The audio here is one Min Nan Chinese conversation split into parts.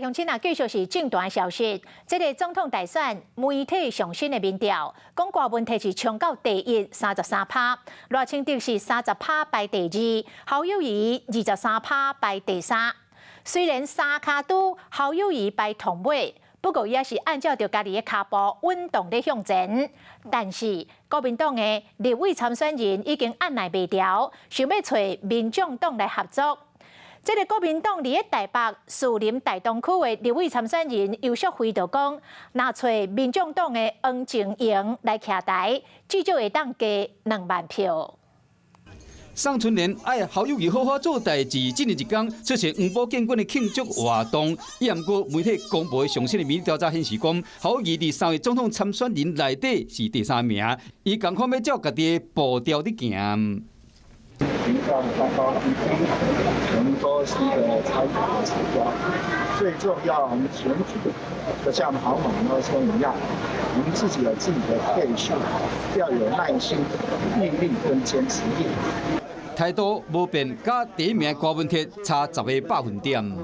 鄉親啊，繼續是政壇消息。這个總統大選媒體上新的民調，講柯文哲是衝到第一，33趴；賴清德是30趴排第二，侯友宜23趴排第三。雖然三跤拄侯友宜排頭尾，不過伊也是按照著家己的跤步穩當咧向前。但是國民黨的立委參選人已經按捺袂牢，想欲揣民眾黨來合作。這个國民黨佇咧台北士林大東區的立委參選人游錫堃就講，若揣民眾黨的黃靜瑩來徛台，至少會當加2萬票。宋春蓮愛侯友宜好好做代誌，這日一工出席黃埔建軍的慶祝活動。毋過媒體公布的上新的民意調查顯示，講侯友宜佇三位總統參選人內底是第三名，伊仝款欲照家己的步調佇行。評價高高低低，我們都是一個參考的指標。最重要，我們選舉就像跑馬拉松一樣，我們自己有自己的配速，要有耐心、毅力跟堅持力。態度無變，佮第一名柯文哲差10個百分點。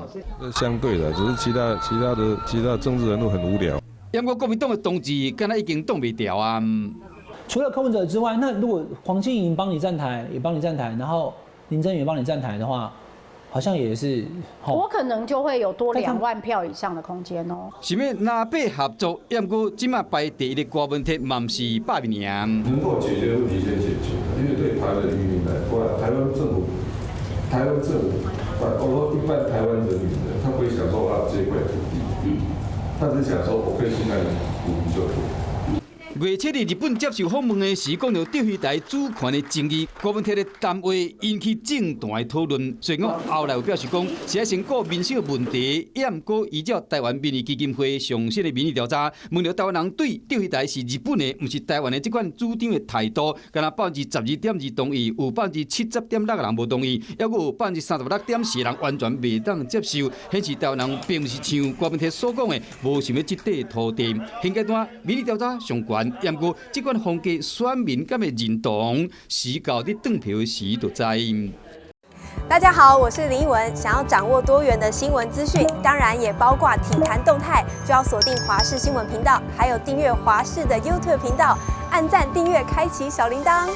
相對的，只是其他政治人物很無聊。毋過國民黨的同志，敢若已經擋袂牢啊。除了柯文哲之外，那如果黃靜瑩幫你站台，也幫你站台，然後林珍羽幫你站台的話，好像也是。我可能就會有多2萬票以上的空間哦。是欲藍白合作，毋過這馬排第一的柯文哲嘛毋是百面人。能夠解決問題先解決，因為對台灣的漁民來講，台灣政府，台灣政府，我說一般台灣人民的，他不會想說啊這塊土地，他只想說我可以去那裡捕魚就可以。月七日日本接受訪問的時，講著釣魚台主權的爭議，柯文哲的談話引起政壇的討論。雖然講後來有表示講，是愛先顧民生問題，也毋過依照台灣民意基金會上新的民意調查，問著台灣人對釣魚台是日本的，毋是台灣的這款主張的態度，敢若12.2%同意，有70.6%人無同意，猶閣有36.4%人完全袂當接受，顯示台灣人並毋是像柯文哲所講的，無想欲這塊土地。現階段民意調查上懸。毋過，這款風格選民敢會認同，時到佇轉票時就知。大家好，我是林奕文。想要掌握多元的新聞資訊，當然也包括體壇動態，就要鎖定華視新聞頻道，還有訂閱華視的 YouTube 頻道，按讚、訂閱、開啟小鈴鐺。